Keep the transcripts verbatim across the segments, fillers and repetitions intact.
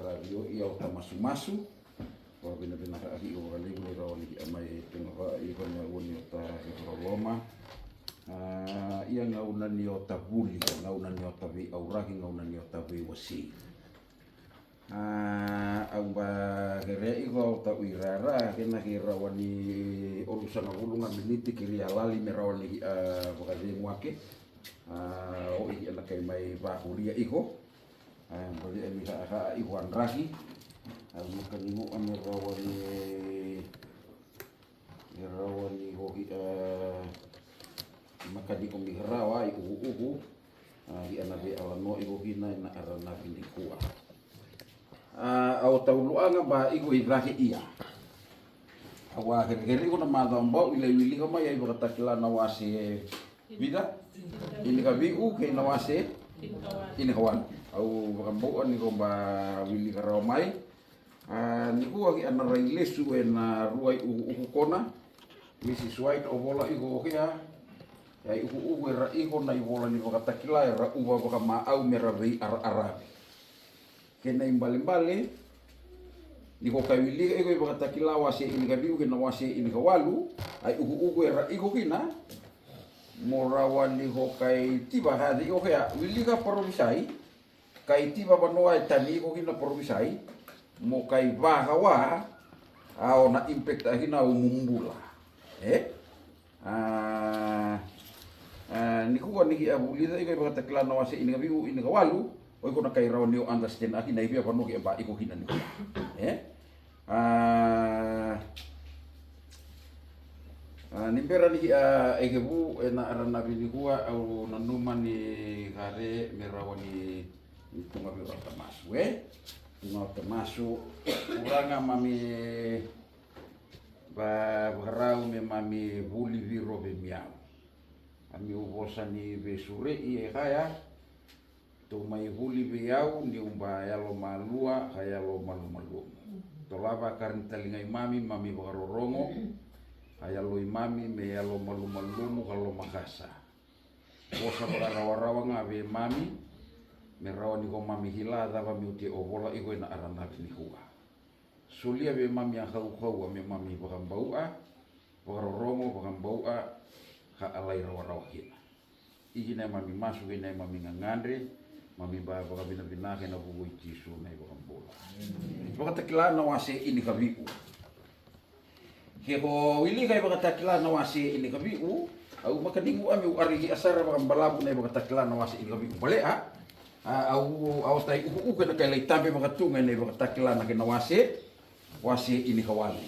Ravi o ia o ta masumasu. Vakavinavinaka aki iko vakalevu ni rawa ni ki a mai tugava iko ni a ua ni o ta ki loloma. A, ia gauna ni o ta vuli, gauna ni o ta veiauraki, gauna ni o ta veiwasei. A, au ba kerea iko au ta ui rara kena ki rawa ni olusagavulu ga miniti ki ria lali me rawa ni a vakacegu ake. A, o iki ena kai mai vakuria iko. A, bali e mi ka ka iko a draki. A, maka ni mo a me rawa ni e rawa ni hoki a maka ni o mi rawa i uku uku. A, ki ana vei ala no iko kina ena ara na vinikua. A, au tauluaga ba iko i cake ia. Au a kerekere iko na macawa bau i lai wilika mai ai vakatakila na wase vica ini ka viu kei na wase ini ka walu. Au vakabau a ni ko ba wilika rawa mai. A, ni kua ki ana rai lesu ena rua i uku uku kona. Mrs White o vola iko o kea. Ia i uku uku era iko na i vola ni vakatakila era uva vakamaau me ra vei ara aravi. Kena i balebale ni ko kai wilika iko i vakatakila wase ini ka viu kei na wase ini ka walu. A i uku uku era iko kina. Mo rawa ni ko kai tiva haci iko kea wilika parovisai. Kai tiva vanua e tani iko kina parovisai mo kai vakawa a o na impact a kina o mumubula. E a, a ni kua ni ki a vulica iko i vakatakila na wase ini ka viu ini ka walu. O iko na kai rawa ni o understand a kina i via vanua ki e ba iko kina ni kua. E a, a ni bera ni ki a ekevu ena ara na vinikua au nanuma ni kare me rawa ni Ni tuga vei rau ta masu e tuga o ta masu. Uraga mami vakarau me mami vuli viro vei miau. Ami uvosa ni vesurei e kaya. Tou mai vuli vei au ni uba yalo malua ka yalo malumalumu. Tolava karinitaligai mami mami vakarorogo. Ka yaloi mami me yalo malumalumu ka lomakasa. Vosa vakarawarawa ga vei mami me rawa ni ko mami kila cava meu te o vola iko ena ara na vinikua. Solia vei mami a kaukauwa me mami vakabau'a, vakarorogo, vakabau'a ka alai rawarawa kina. Iki na i mami masu kei na i mami gagadre, mami ba vakavinavinaka ena vuku i Jisu na i vakabula. Vakatakila na wase ini ka vi'u. Ke ko wilika i vakatakila na wase ini ka vi'u, au makanigu a meu arigi a sara vakabalavu na i vakatakila na wase ini ka vi'u. Balea a au a o tai ukuuku ena kai lai tabe vakatuga ena i vakatakila na kena wase, wase ini ka walu.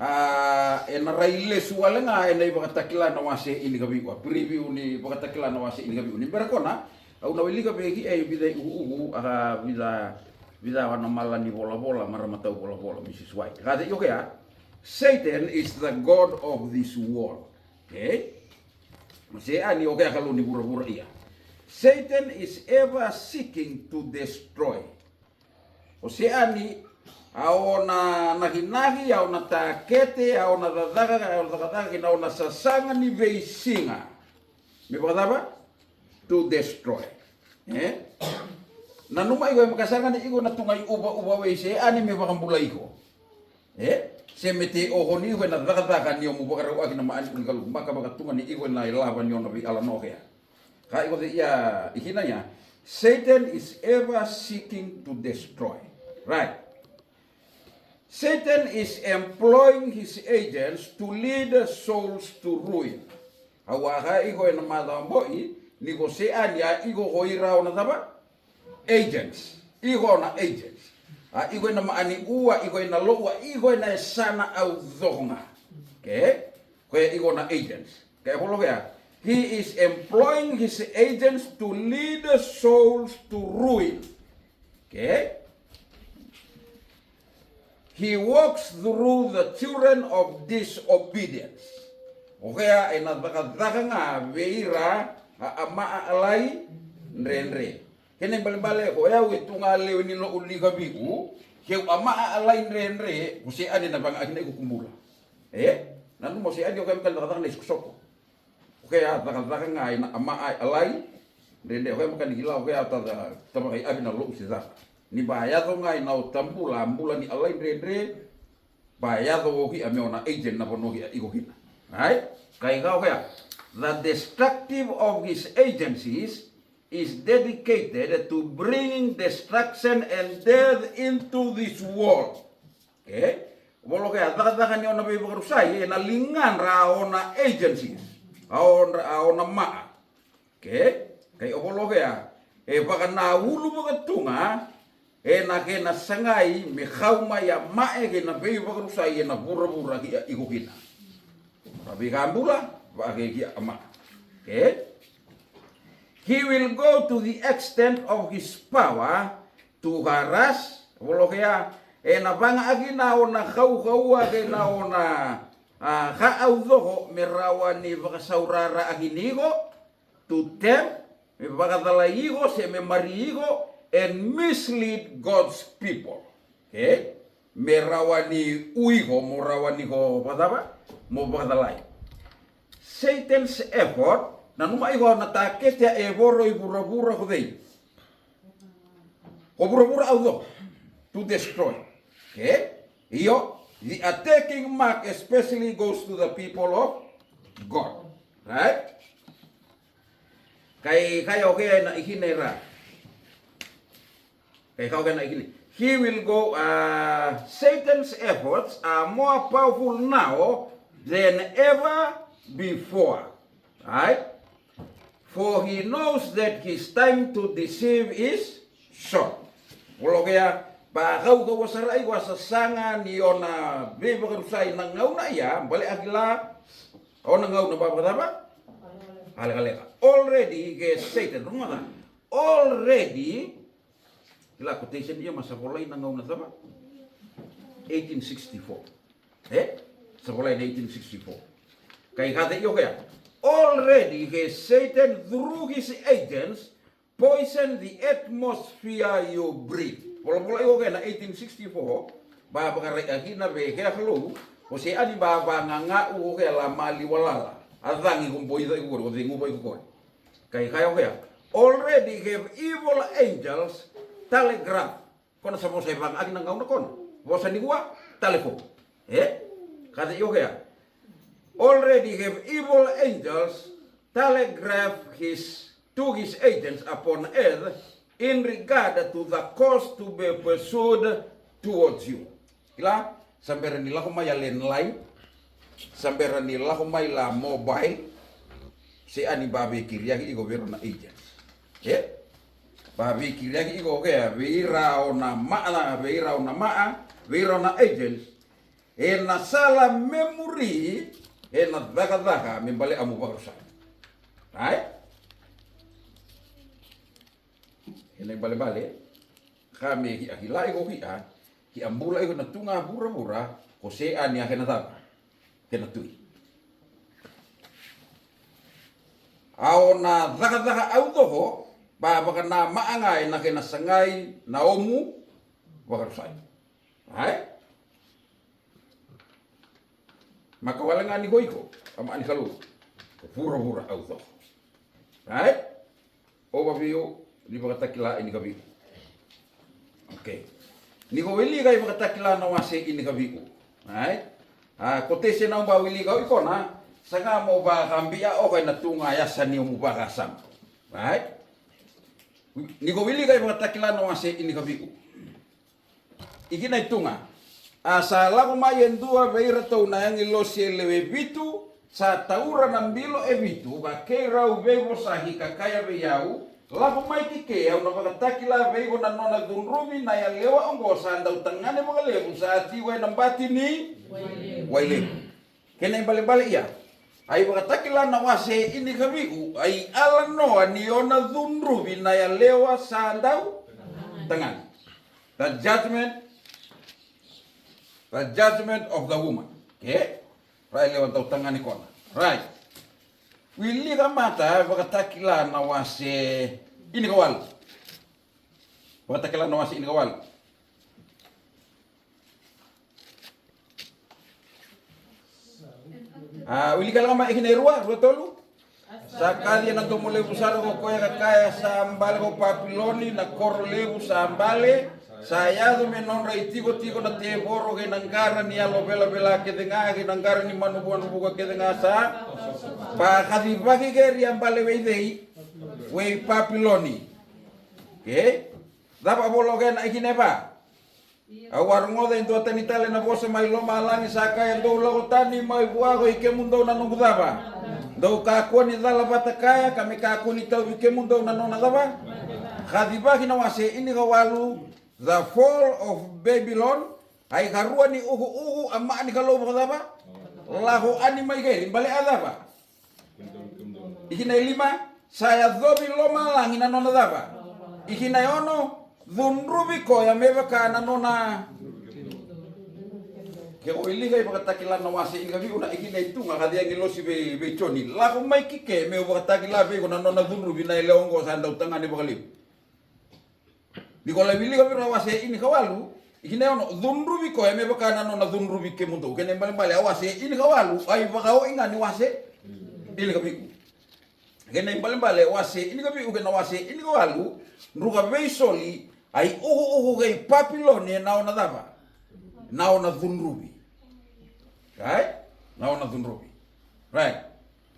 A ena rai lesu wale ga ena i vakatakila na wase ini ka vi'u, a preview ni vakatakila na wase ini ka vi'u. Ni bera kona au na wilika vei ki e vica i ukuuku a vica vica wana mala ni volavola, marama tau volavola, Mrs White. Ka te i okea, Satan is the god of this world. Okay? Seani okea kalou ni vuravura ia. Satan is ever seeking to destroy. O seani a ona nakinaki, a ona takete, a ona cakacaka, a ona cakacaka kina ona sasaga ni veisiga. Me vakacava? To destroy. E nanuma iko e makasaga ni iko na tuga i uva uva vei seani me vakabula iko. E se me te oho ni iko ena cakacaka ni omu vakarau aki na maani uni kalu maka vakatuga ni iko ena ilava ni ona vei ala nokea. Ka iko te ia ikina ia. Satan is ever seeking to destroy. Right. Satan is employing his agents to lead souls to ruin. Au a ka iko ena macawa boi ni ko seani a iko ko ira ona cava? Agents. Iko na agents. A iko ena maani ua iko ena loua iko ena esana au cokoga. Ke koya iko na agents. Ke volo kea. He is employing his agents to lead souls to ruin. Ke he works through the children of disobedience. Okea ena cakacaka ga vei ira a ama a alai dredre. Kena ibalebale ko yau e tu ga lewe ni lo'u lika vi'u, keu ama a alai dredre ko se ani na vaga aki na iko kubula. E nanuma o se ani okea maka ni cakacaka na isokosoko. Okea cakacaka ga ena ama a alai dredre okea maka ni kila okea ta cakacaka i avi na lo'u se caka. Ni ba yaco ga ina o tabula a bula ni alaidredre, ba yaco o hia me o na agent na vanua hia iko kina. Ai? Kai kau hea. The destructive of his agencies is dedicated to bringing destruction and death into this world. Okay? Volo kea cakacaka ni ona veivakarusai ena ligadra a ona agencies, a ona, a ona maa. Okay? Kai o volo kea e vakana ulu vakatuga ena kena sagai me kau mai a mae kei na veivakarusai ena vuravura hia iko kina. Vavika bula, vake hia a maa. Okay? He will go to the extent of his power to harass, volo kea, ena vaga aki na ona kaukaua kei na ona a, ka au coko me rawa ni vakasaurara aki ni iko, to tempt, me vakacalai iko se me mari iko, and mislead God's people. Okay? Me rawa ni u iko, mo rawa ni ko vakacava, mo vakacalai. Satan's effort, nanuma iko na takete e voro i vuravura ko cei? Ko vuravura au coko, to destroy. Okay? Io, the attacking mark especially goes to the people of God. Right? Kai, kai okay na ikina ira. Kai kau kena ikini. He will go, uh, Satan's efforts are more powerful now than ever before. Right? For he knows that his time to deceive is short. Volo kea, ba kau kau a sarai wa sasaga ni ona veivakarusai na gauna ia, bale a kila, ona gauna ba vakacava? Alekaleka. Already ke Satan, runga ga. Already Kila quotation ia ma sa volai na gauna cava? Eighteen sixty-four. E? Sa volai na eighteen sixty-four. Kai kata io kea. Already he Satan through his agents poison the atmosphere you breathe. Volavola io kea na eighteen sixty-four. Ba bakarai akina ve kea kalou. O se ani ba ba nga nga u o kea la mali walala. A cagi ko boi cai kukori, o cegu bai kukori. Kai kaya o kea. Already have evil angels telegraph. Kona sa vosa e vaga aki na gauna kona. Vosa ni kua, telephone. E? Kaya o kea. Already have evil angels telegraph his to his agents upon earth in regard to the course to be pursued towards you. Kila, sa bera ni lako mai a landline, sa bera ni lako mai la mobile, se ani ba veikiriaki iko vei ira na agents. E? Ba veikiriaki iko kea, vei ira o na maa, vei ira o na maa, vei ira o na agents, e na sala me muri, e na cakacaka me bale a mu vakarusai. Ai? Kena ibalebale, ka me ki a kila iko ki a, ki a bula iko na tu ga vuravura, ko se a ni a kena cava, kena tui. A o na cakacaka au coko, ba vaka na maa ga e na kena sagai na omu vakarusai. Ai? Maka wale ga ni ko iko, a maa ni Kalou, ko vuravura au coko. Ai? O vaviu, ni vakatakila i ni kaviu. Okay. Ni ko wilika i vakatakila na wase i ni kaviu. Ai? A, ko te se na ba wilika o iko na, sa ga mo vakabia o kai na tu ga yasa ni o mu vakasama. Ai? Ni ko wilika i vakatakila na wase i ni kaviu. Ikina i tuga. A sa lako mai e dua vei iratou na agilosi e lewe vitu, sa taura na bilo e vitu, ka keirau veivosaki ka kaya vei au, lako mai ki ke, au na vakatakila vei iko na nona cudruvi na yalewa oqo sa dau tagane vakalevu sa tiko e na bati ni wailevu. Kena ibalebale ia. Ai vakatakila na wase i ni kaviu, ai alanoa ni o na cudruvi na yalewa sa dau tagane. The judgment, the judgment of the woman. Ke? Rai lewa dau tagane kona. Rai. Wilika mata vakatakila na wase i ni kawalu. Vakatakila na wase i ni kawalu. A, wilika laka mai ikina e rua, rua tolu. Sa kaci e na domo levu sara ko koya ka kaya sa bale ko Papiloni na koro levu sa bale. Sa yaco me nodra itikotiko na tevoro kei na qara ni yalo velavela kece ga kei na qara ni manu vuanuvuka kece ga sa. Pa kacivaki keri a bale vei cei? Vei Papiloni. Ke? Cava a vola o kena ikina e va? Au a rogoca e dua tani tale na vosa mai lomalagi sa kaya, dou lako tani mai vua ko i kemudou na noqu cava? Dou kakua ni cala vata kaya ka me kakua ni tauvi kemudou na nona cava? Kacivaki na wase ini ka walu. The fall of Babylon. Ai karua ni ukuuku a maa ni Kalou vakacava? Lako ani mai keri bale a cava? Ikina e lima, sa yacovi lomalagi na nona cava? Ikina e ono, cudruvi koya me vaka na nona. Ke o wilika i Vakatakila na wase ini ka viu na ikina e tu ga ka cei agilosi vei, vei Joni, lako mai ki ke meu vakatakila vei iko na nona cudruvi na yalewa oqo sa dau tagane vakalevu. Ni ko lai wilika vei ira na wase ini ka walu, ikina e ono, cudruvi koya me vaka na nona cudruvi kemudou. Kena ibalebale a wase ini ka walu ai vakaoi ga ni wase ini ka viu. Kena ibalebale a wase ini ka viu kei na wase ini ka walu, druka veisoli, ai ukuuku kei Papiloni e na ona cava? Na ona cudruvi. Right? Na ona cudruvi. Right.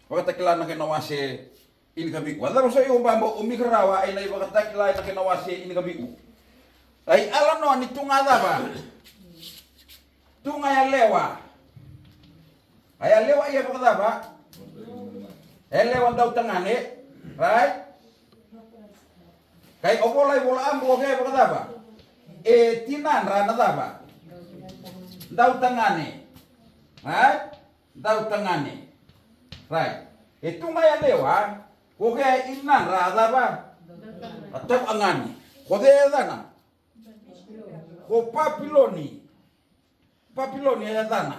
Vakatakila na kena wase ini ka viu. A cava so i o baba o mika rawa ai na i Vakatakila ena kena wase ini ka viu? Ai ala noa ni tu ga cava? Tu ga yalewa. Ai yalewa ia vakacava? Yalewa dau tagane. Right? Kai o vola i Vola Abu o ke vakacava? E tinadra na cava? Dau tagane. Right? Dau tagane. Right. E tu ga yalewa, ko ke inadra a cava? A tau agane. Ko cei a yacana? Ko Papiloni. Papiloni a yacana.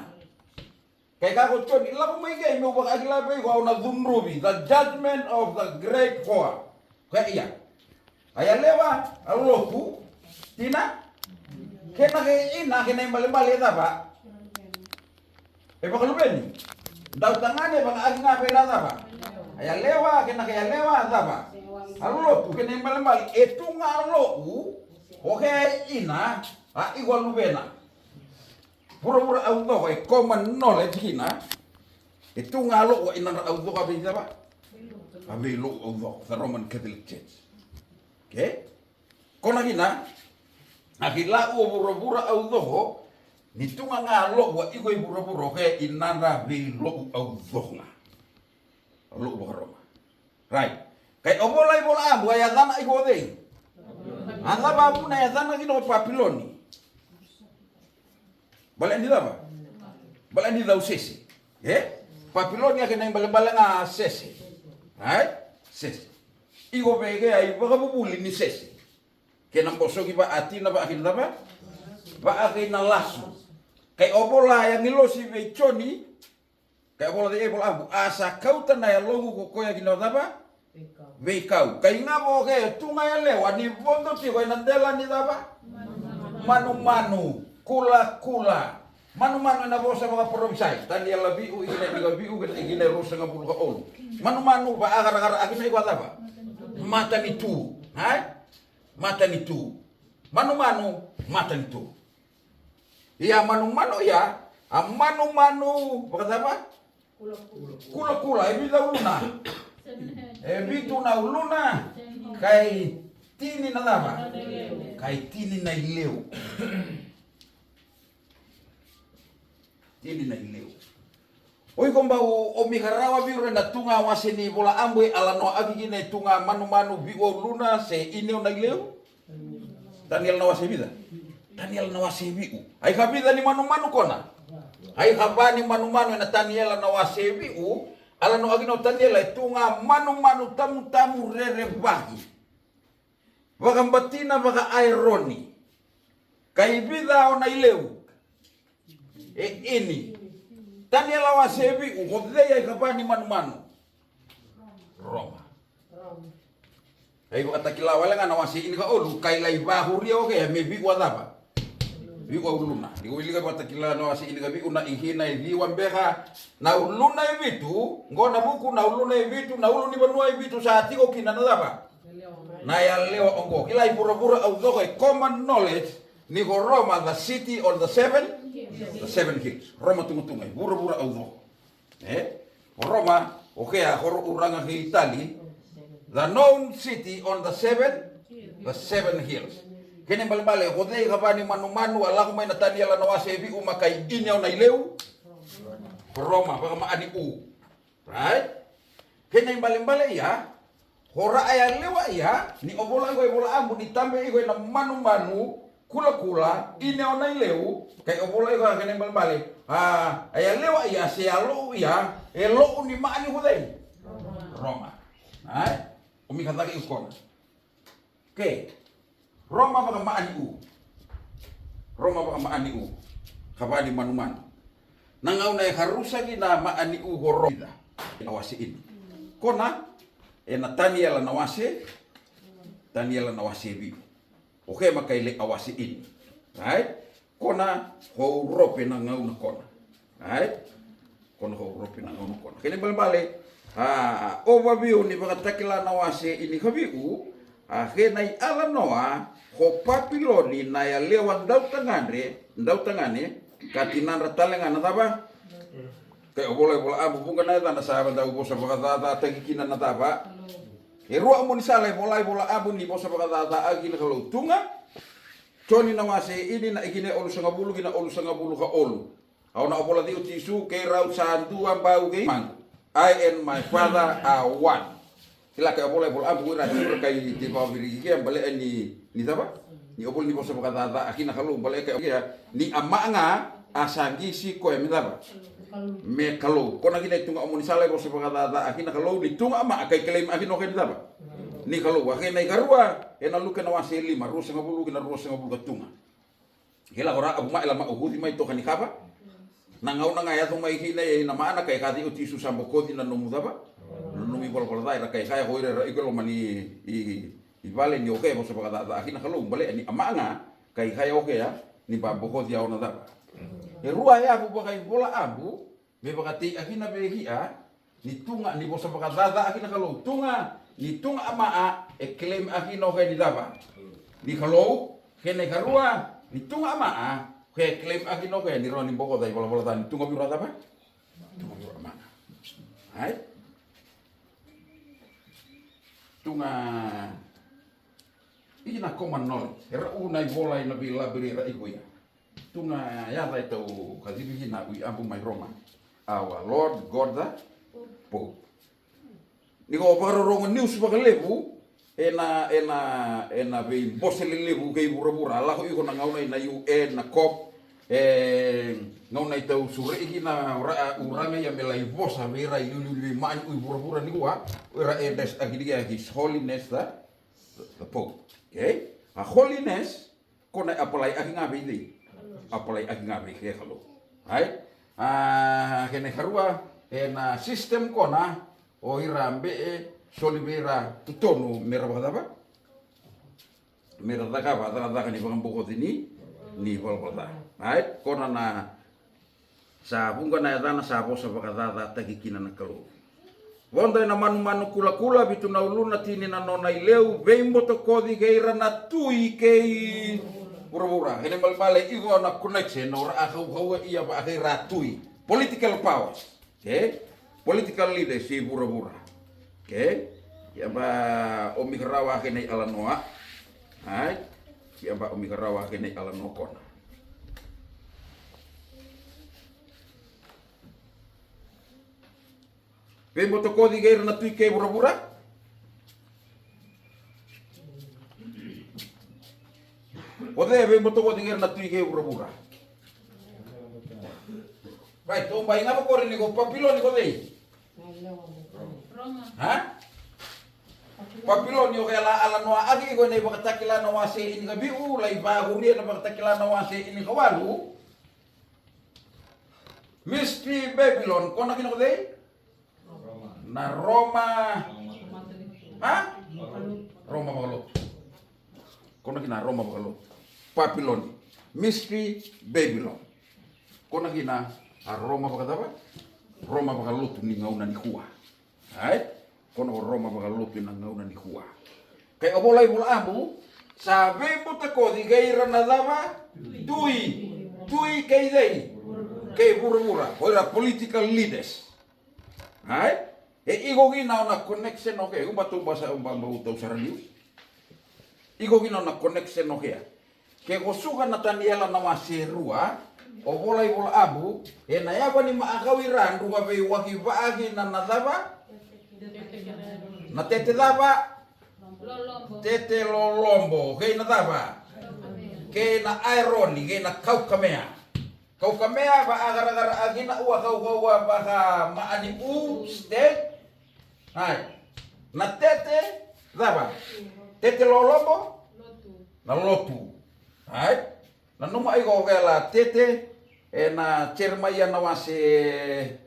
Kai ka ko Joni, lako mai kei meu vakatakila vei iko au na cudruvi. The judgment of the great whore. Ka ia. A yalewa, a lotu, tina, kena ke ina, kena ibalebale e cava? E vakaluveni. Dau tagane vakaaki ga vei ira cava? A yalewa, kena ke yalewa, cava? A lotu, kena ibalebale, e tu ga lotu, o ke ina, a iko a luvena. Vuravura au coko, e common knowledge kina, e tu ga lotu, a inadra au coko, a vei cava? A vei lotu au coko, the Roman Catholic Church. Okay? Ko na kina, a kila ua vuravura au coko, ni tu ga ga lotu a iko i vuravura o ke inadra vei lotu au coko ga. A lotu vakaroma. Right. Kai o vola i Vola Abu a yacana iko o cei? A cava a vuna a yacana kina o Papiloni? Bale ni cava? Bale ni cau sese. E? Papiloni a kena ibalebale ga sese. Ai? Sese. Iko vei kea i vakavuvuli ni sese. Kena bosoki vaatina vaakina cava? Vaakina lasu. Kai o vola e agilosi vei Joni. Kai o vola cei e Vola Abu? A sa kauta na yaloqu ko koya kina o cava? Veikau. Kai ga vo ke tu ga yalewa ni vodo tiko ena dela ni cava? Manumanu, kulakula. Manumanu ena vosa vakaparofisai. Taniela viu, ikina e viu, ikina e ruasagavulu ka ono. Manumanu, vaakarakaraakina iko a cava? Matanitu. Ai? Matanitu. Manumanu, matanitu. Ia manumanu ia, a manumanu, vakacava? Kulakula, e vica uluna? E vitu na uluna, kai tini na cava? Kai tini na ileu. Tini na ileu. O iko bau o mika rawa vei ira na tu ga wase ni Vola Abu e alanoa aki kina e tu ga manumanu viu uluna se ini na ileu? Taniela na wase vica? Taniela na wase viu. Ai ka vica ni manumanu kona? Ai ka va ni manumanu ena Taniela na wase viu. Alanoa aki na o Taniela e tu ga manumanu tamutamu rerevaki. Vakabatina vaka-aironi. Kai vica o na ileu? E ini. Taniela wase viu, ko cei ai ka va ni manumanu? Roma. Ai vakatakila wale ga na wase ini ka olu, kai lai vahuria o kea me viu a cava? Viu a uluna. Ni ko wilika vakatakila na wase ini ka viu na ikina e ciwa beka, na uluna e vitu, qo na vuku na uluna e vitu, na ulunivanua e vitu sa tiko kina na cava? Na yalewa oqo, kila i vuravura au coko e common knowledge ni ko Roma the city on the seven, the seven hills. Roma tugutugu i vuravura au coko. E? O Roma, o kea, ko ro uraga ki Itali, the known city on the seven, the seven hills. Kena ibalebale, ko cei ka vani manumanu a lako mai na Taniela na wase e vi'u ma kai ini au na ileu? Ko Roma, vakamaani u. Right? Kena ibalebale ia, ko ra a yalewa ia, ni o vola iko e vola abu, ni tabe iko e na manumanu, kulakula, ine o na ileu, kai o vola iko a kena ibalebale. A, a yalewa ia, se a lo'u ia, e lo'u ni maani ko cei? Roma. Right? O mi ka cake iko kona. Ke. Roma vakamaani u. Roma vakamaani u. Ka vani manumanu. Na gauna e karusa kina maani u ko Roma. A wase ini. Kona, e na Taniela na wase. Taniela na wase e vi'u. O ke ma kai le a wase ini. Right? Kona ko Urope na gauna kona. Right? Kona ko Urope na gauna kona. Kena ibalebale, a, o vaviu ni Vakatakila na wase ini ka vi'u, a, kena i alanoa, ko Papiloni na yalewa dautagane, dautagane, ka tinadra tale ga na cava? Kai o vola i vola abu vuqa na yacana sa dau vosa vakacacataki kina na cava? E rua o moni sala e vola i vola abu ni vosa vakacaca a kina Kalou tu ga. Joni na wase ini na ikina e olusagavulu ki na olusagavulu ka olu. Au na o vola cei o Jisu, kei rau sa dua bau kei maqu. I and my Father are one. Kila kai o vola i vola abu ira tiko kai te vakaviriki kea bale e ni, ni cava? Ni o vola ni vosa vakacaca a kina Kalou bale kai o kea ni a ma'a ga a sa qisi koya me cava? Me Kalou. Kona kina i tuga o moni sala i vosa vakacaca a kina Kalou ni tuga a ma'a kai kelei ma'a kina o kea ni cava? Ni Kalou. A kena i karua, e na Luke na wase e lima, ruasagavulu ki na ruasagavulu ka tuga. Kila ko ra a vu mai la ma o huci mai toka ni kava. Na gauna ga e yaco mai kina e na ma'a na kai ka cei o Jisu sa bokoci na nomu cava? Na nomu i valavala ca era kai kaya ko ira era iko e loma ni i, i vale ni o kea e vosa vakacaca a kina Kalou bale ni a ma'a ga kai kaya o kea ni ba bokoci a ona cava? E rua e yavu vaka i vola abu me vakatei a kina vei kia ni tuga ni vosa vakacaca a kina Kalou tuga ni tuga a ma'a e kelei ma'a kina o kea ni cava? Ni Kalou. Kena i karua ni tuga a ma'a ke kelei ma'a kina o kea ni rawa ni bokoca i valavala ca ni tuga vi'u ra cava? Tuga vi'u ra ma'a. Ai? Tuga i na common knowledge. Era u na i vola i na vei labiri era iko ia. Tuga yaca e tau kacivi kina ui abu mai Roma. Our Lord God the Pope. Ni ko vakarorogo news vakalevu, e na, e na, e na veibose lelevu kei vuravura. A lako iko na gauna i na U N, na COP, e gauna i tau sure'i kina ura, uraga ia me lai vosa vei ira i liuliu vei ma'ani ui vuravura ni kua, o ira e address aki ni kea His Holiness the, the Pope. Okay? A holiness, ko na apply aki ga vei cei? Apply aki ga vei ke Kalou. Ai? A, kena i karua, e na system ko na, o ira be e soli vei ira totonu me ra vakacava? Me ra cakava, cakacaka ni vakabokoci ni, ni valavala ca. Ai? Ko na na Sa vuqa na yacana sa vosa vakacacataki kina na Kalou. Vodo ena manumanu kulakula, vitu na uluna, tini na nona ileu, veibotokoci kei ira na tui kei vuravura. Kena ibalebale iko na connection, o ra a kaukaua ia vaka kei ra tui. Political powers. Okay? Political leaders i vuravura. Okay? Ia ba o mi ka rawa kena i alanoa. Ai? Ia ba o mi ka rawa kena i alanoa kona. Veibotokoci kei ira na tui kei vuravura. O cei e veibotokoci kei ira na tui kei vuravura? Right, o bai ga vakori ni ko Papiloni ko cei? Ha? Papiloni o kea la alanoa aki iko ena iVakatakila na wase ini ka vi'u, lai vakuria na iVakatakila na wase ini ka walu. Mystery Babylon, kona kina ko cei? Na Roma. Ha? Roma vakalotu. Kona kina Roma vakalotu. Papiloni. Mystery Babylon. Kona kina a Roma vakacava? Roma vakalotu ni gauna nikua. Ai? Kona ko Roma vakalotu ena gauna nikua. Kei o vola i vola abu, sa veibutakoci kei ira na cava? Tui. Tui kei cei? Kei vuravura. Ko ira political leaders. Ai? E iko kina o na connection o kea. Uba tau basa uba uba utau sara liu. Iko kina o na connection o kea. Ke ko suka na Taniela na wase rua, o vola i vola abu, e na yava ni ma akau ira druka veiwaki vaaki na na cava? Na tete cava? Tete lolobo. Kei na cava? Kei na aeroni, kei na kaukamea. Kaukamea va a karakara a kina ua kaukau a vaka maani u state. Ai. Na tete cava? Tete lolobo? Na lotu. Ai. Nanuma iko o kea la tete e na Jeremaia na wase,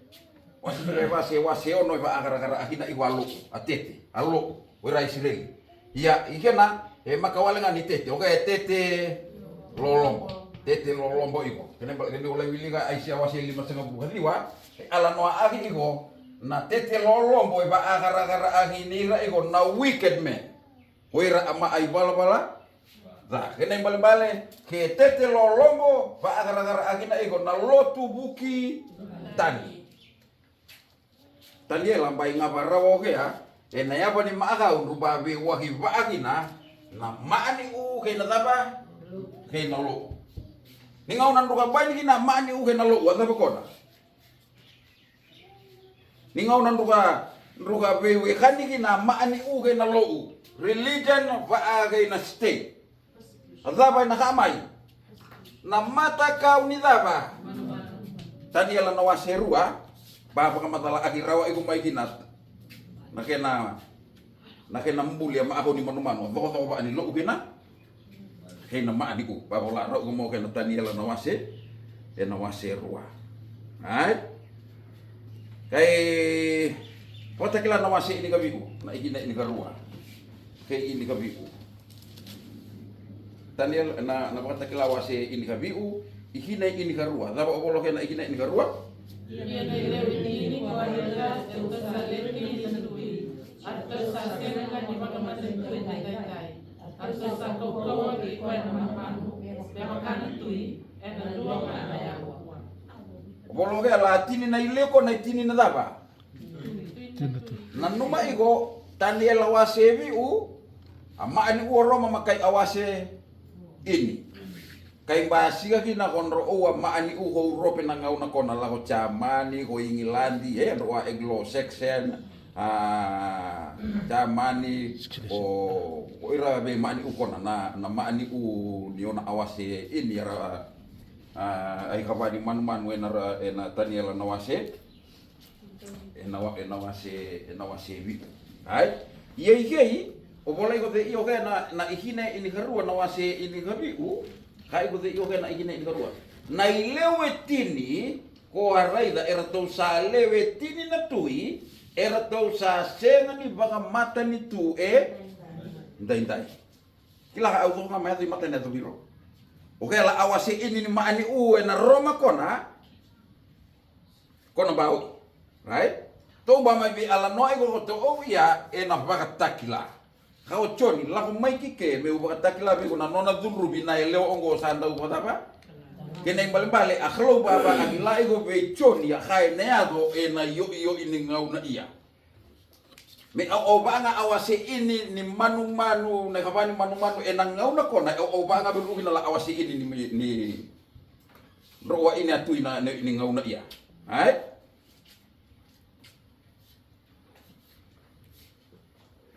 wase, wase, wase ono e va a karakara a kina iko a lo'u, a tete, a lo'u, o ira Isireli. Ia, i kena, e maka wale ga ni tete, o kea e tete lolobo, tete lolobo iko. Kena bala, kena o lai wilika Aisea wase lima sagavulu ka ciwa, e ala noa aki iko, na tete lolobo e va a karakara aki ni ira iko, na wicked man. Ko ira a ma'a ivalavala ca. Kena ibalebale, ke tete lolobo, va a karakara akina iko na lotu vuki tani. Taniela bai ga varawa o kea, e na yava ni ma'a kau dru ba veiwaki va akina, na ma'a ni u kei na cava, kei na lo'u. Ni gauna dru ka bai ni kina ma'a ni u kei na lo'u, a cava kona. Ni gauna druka, druka veiwekani kina ma'a ni u kei na lo'u. Religion va'a kei na state. A cava e na ka mai? Na matakau ni cava? Taniela na wase rua. Ba vakamacala aki rawa iko mai kina. Na kena Na kena buli a ma'a kau ni manumanu, a cokocoko va'a ni lo'u kei na, kei na ma'a ni u. Vavola rau ka mo kei na Taniela na wase, e na wase rua. Ai? Kai, Vakatakila na wase ini ka vi'u, na ikina ini ka rua. Kei ini ka vi'u. Taniela, na, na Vakatakila wase ini ka vi'u, ikina ini ka rua. Cava o volo kei na ikina ini ka rua? Ia na ilewe ni ini ko a raica, e uta sa lewe ni ini na tui. A ratou sa sega ga ni vakamatanitu e daidai. A ratou sa kaukauwa kei koya na manumanu, me vaka na tui, e na dua ga na yawa. Voloke a la tini na ileko na itini na cava? Tini na tui. Nanuma iko, Taniela wase vi'u, a ma'a ni u o Roma ma kai a wase ini. Kai basika kina ko dro'ou a ma'a ni u ko Urope na gauna ko na lako Jamani, ko Igiladi, e dro'ou a Anglo-Saxon, a Jamani, ko, ko ira vei ma'a ni u kona, na, na ma'a ni u ni ona a wase ini era, a, a ikava ni manumanu e na ra, e na Taniela na wase. E na wa, e na wase, e na wase vi'u. Ai? Ia i kei, o vola iko cei o kei na, na ikina ini ka rua na wase ini ka vi'u. Ka iko cei o kei na ikina ini ka rua. Na ilewe tini, ko a raica, e ratou sa lewe tini na tui, e ratou sa sega ni vakamatanitu e daidai. Kila ka au coko ga mai yaco i mata ni yaco viro. O kei la a wase ini ni ma'a ni u e na Roma kona, Kona bau. Right? Tou ba mai vei ala noa iko ko tou ia e na Vakatakila. Ka o Joni, lako mai ki ke, me u vakatakila vei iko na nona cudruvi na yalewa oqo sa dau vakacava? Kei na ibalebale, a Kalou ba vakakila iko vei Joni, a ka e na yaco e na ioioi ni gauna ia. Me au, au va'a ga a wase ini ni manumanu, na ikava ni manumanu, e na gauna kona, au, au va'a ga vei ruki na la a wase ini ni, ni, ni dro'ua ini a tui na, ni, ni gauna ia. Ai?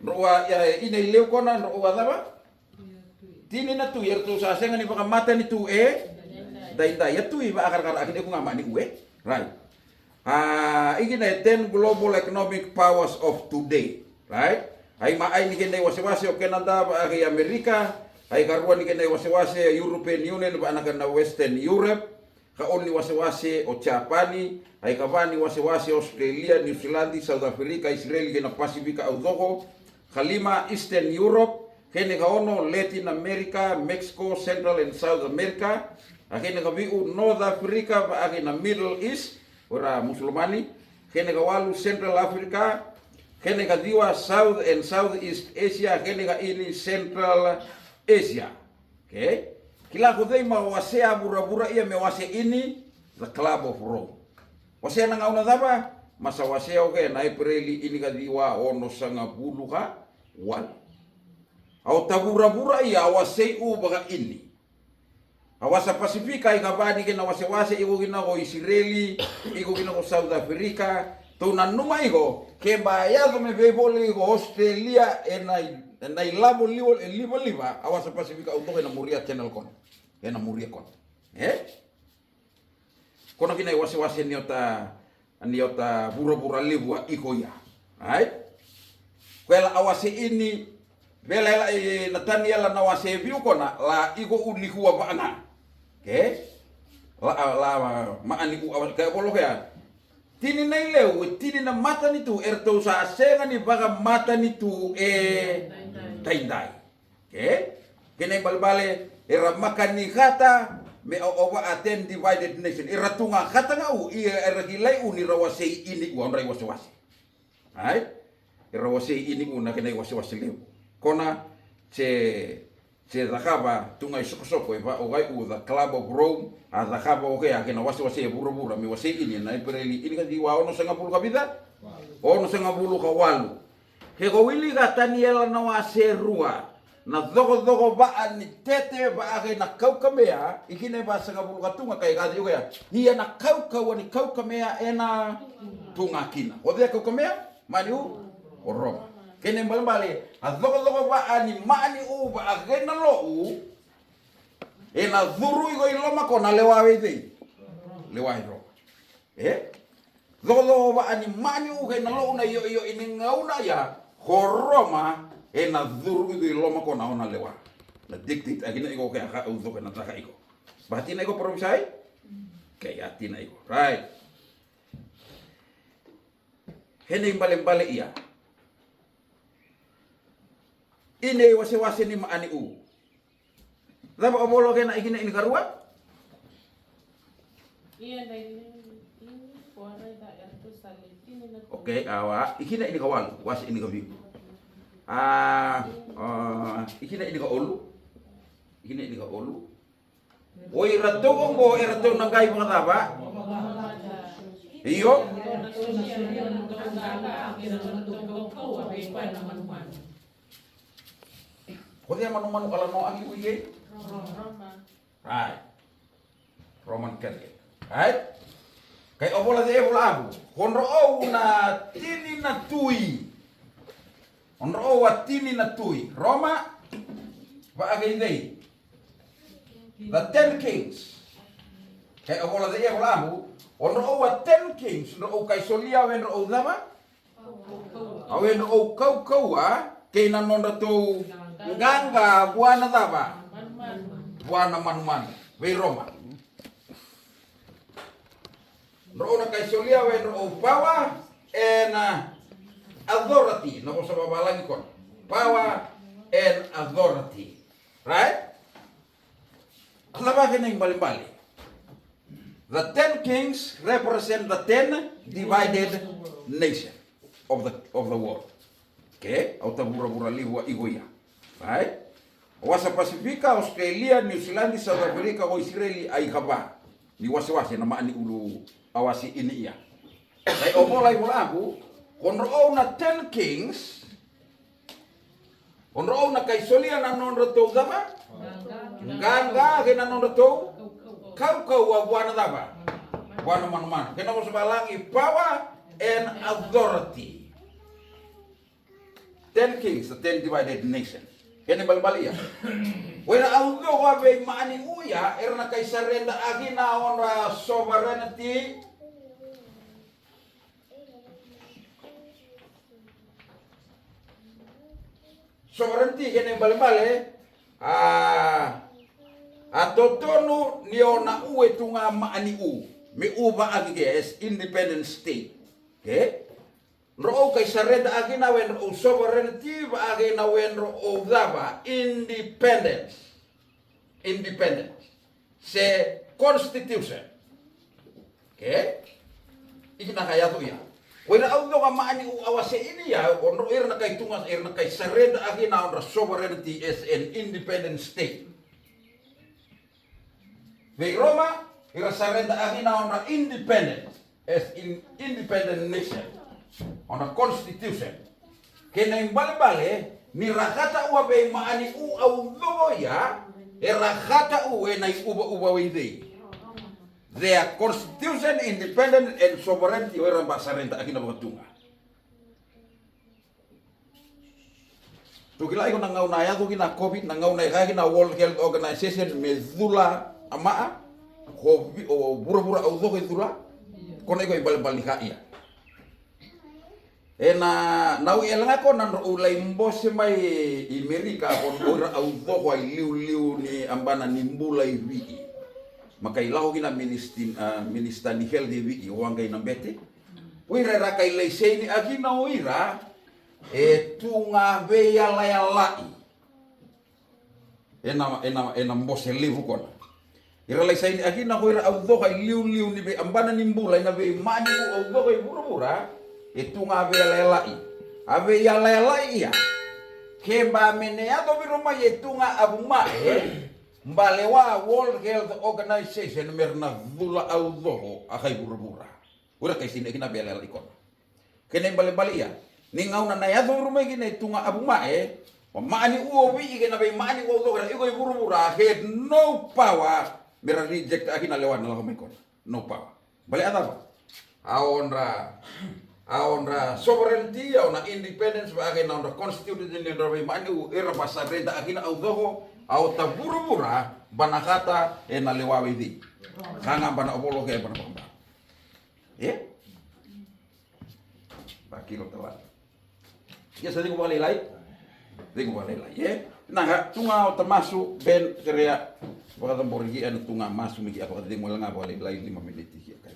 Dro'ua, ia, e, ini a ileu kona, dro'ua cava? Tini na tui, eratou sa sega ni vakamatanitu e daidai. A tui va'akarakara, a kina iku ga ma'a ni u e. Right. A, ikina e ten global economic powers of today. Right? Ai ma'a ini kena iwasewase o Canada, va'a kei Amerika. Ai karua ni kena iwasewase o European Union, va'a na kena Western Europe. Ka ono ni wasewase o Japani, a ikava ni wasewase o Australia, New Zealand, South Africa, Isireli kei na Pasifika au coko. Ka lima Eastern Europe, kei na ka ono Latin America, Mexico, Central and South America. A kei na ka vi'u North Africa, va'a kei na Middle East, ora Musulomani. Kei na ka walu Central Africa, Kena ikaciwa, South and Southeast Asia, kena ikaini, Central Asia. Okay? Kila ko cei ma wasea vuravura ia me wase ini? The Club of Rome. Wasea na gauna cava? Ma sa wasea, okay, na Epereli inikaciwa onosagavulu ka walu. A ota vuravura ia a wasei u vakaini. A wasa Pasifika, ika vani kei na wasewase, iko kina ko Isireli, iko kina ko South Africa. Tou nanuma iko, ke ba yaco me veivoli iko Australia, ena, ena ilavo liwa, e livaliva, a wasa Pasifika au toka ena muria Channel Con. Ena muria Con. E? Kona kina iwasewase ni ota, ni ota vuravura levu a iko ia. Ai? Ko ela a wase ini, vela ela e na Taniela na wase viu kona, la iko u nikua vaga. Ke? La, la, maani u, a, ke volo kea. Tini na ileu, e tini na matanitu, eratou sa sega ni vakamatanitu e daidai. Ke? Kena ibalebale, era maka ni kata, me o, o va a ten divided nation. Era tu ga kata ga u, ia era kilai u ni ra wasei ini u, a dra iwasewase. Ai? Era wasei ini u na kena iwasewase levu. Kona, se, se cakava, tu ga isokosoko, e va o gai u the Club of Rome, a cakava o kea, kena wasewase e vuravura, me wasei ini, na Epereli, inikaciwa, onosagavulu ka vica? Onosagavulu ka walu. Ke ko wilika Taniela na wase rua, na cokocoko vaa ni tete vaa kei na kaukamea, ikina e vasagavulu ka tu ga kai kaci iko ya. Ia na kaukauwa ni kaukamea ena tu ga kina. O cei a kaukamea? Maani u? O Roma. Kena ibalebale, a cokocoko vaa ni maani u vaa kei na lou, ena curu iko i loma ko na lewa vei cei? Lewa i Roma. E? Cokocoko vaa ni maani u kei na lou na ioioi ni gauna ya, ko Roma, ena curu iko i loma ko na ona lewa. Na dictate, a kina iko ke a ka au coko ena taka iko. Ba tina iko provisai? Ke a tina iko. Right. Kena ibalebale ia. Ine iwasewase ni maani u. Cava o volo kena ikina inikarua? Ia na ileu ini ko a raica eratou sa lewe tini na tu. Okay, awa, ikina inikawalu, wase inikavitu. A, a, ikina inikaolu. Ikina inikaolu. O iratou oqo, eratou na qai vakacava? Io. Ko cei a manumanu ala no aki ui kei? Right. Roman Catholic. Right? Kai o vola cei e vola avu. Ko drou na tini na tui. O drou a tini na tui. Roma. Vaa kei cei? The Ten Kings. Kai o vola cei e vola avu. O drou a Ten Kings. Drou kai solia we drou cava? A we drou kaukauwa kei na nodratou qaqa vua na cava? Vua na manumanu. Vei Roma. Drou na kai solia we drou power and, uh, authority. Na vosa vavalagi kona. Power and authority. Right? A cava kena ibalebale? The ten kings represent the ten divided nation of the, of the world. Okay? Au ta vuravura levu a iko ia. Right? O wasa Pasifika, Australia, New Zealand, South Africa, ko Isireli, a ikava. Ni wasewase na maani ulu a wase ini ia. Kai o vola i vola aku, ko drou na ten kings, o drou na kai solia na nodratou cava? Qaqa kei na nodratou kaukauwa vua na cava? Vua na manumanu. Kei na vosa valagi power and authority. Ten kings, the ten divided nations. Kena ibalebale ia. O ira au coko a veimaani u ia, era na kai surrender aki na odra sovereignty. Sovereignty kena ibalebale, a, a totonu ni o na u e tu ga maani u. Me u vaaki ke as independent state. Okay? Drou kai surrender aki na we drou sovereignty, vaaki na we drou cava, independence. Independence. Se constitution. Okay? Iki na ka yaco ia. Ko ira au coka maʻani u awase ini ia, o dro ira na kai tuga, ira na kai sarenda aki na odra sovereignty as an independent state. Vei Roma, ira sarenda aki na odra independent as in independent nation. Odra constitution. Kena ibalebale ni ra kata ua vei maʻani u au coka ia, era kata u ena iuva uva vei cei? Their constitution, independent and sovereignty, o ira ba sarenda aki na vakatuga. Tou kila iko na gauna a yaco kina a COVID, na gauna e kaya kina a World Health Organization me cula a maʻa, ko vi- o vuravura au coka e cula. Ko na iko ibalebale ni ka ia. Ena nau e laga ko na drau lai bose mai i Merika ko na ira au coka i liuliu ni abana ni bula i Vii. Ma kai lako kina ministin, a, minister ni health i Vii, o waqa i na bete. O ira era kai lai saini aki na o ira e tu ga veiyalayalai. Ena, ena, ena bose levu kona. Ira lai saini aki na ko ira au coka i liuliu ni vei abana ni bula ina vei maʻani u au coka i vuravura. E tu ga veiyalayalai. A veiyalayalai ia. Ke ba me ne yaco vei Roma e tu ga a vu maʻe. Balewa World Health Organization me ra na cula au coka a kai vuravura. Ura kai sini kina veiyalayalai kona. Kena ibalebale ia. Ni gauna na yaco vuru mai kina e tu ga a vu maʻe. Ma maʻani u o Vii kei na vei maʻani u au coka era iko i vuravura. Had no power me ra reject aki na lewa na lako mai kona. No power. Bale a cava? A odra, a odra sovereignty, a odra independence, vaka kei na odra constitution ni odra vei maʻani u era ba sarenda aki na au coka. A ota vuravura ba na kata ena lewa vei cei? Ka ga ba na ovolo ke ba na vakaba. E? Ba kilo tawala. Ia sa cegu vakalailai. Cegu vakalailai e? Na ga tu ga o ta masu Ben kerea. Vakacabori ki ena tu ga masu me ki a vakacegu wale ga vakalailai lima miniti ki a ka.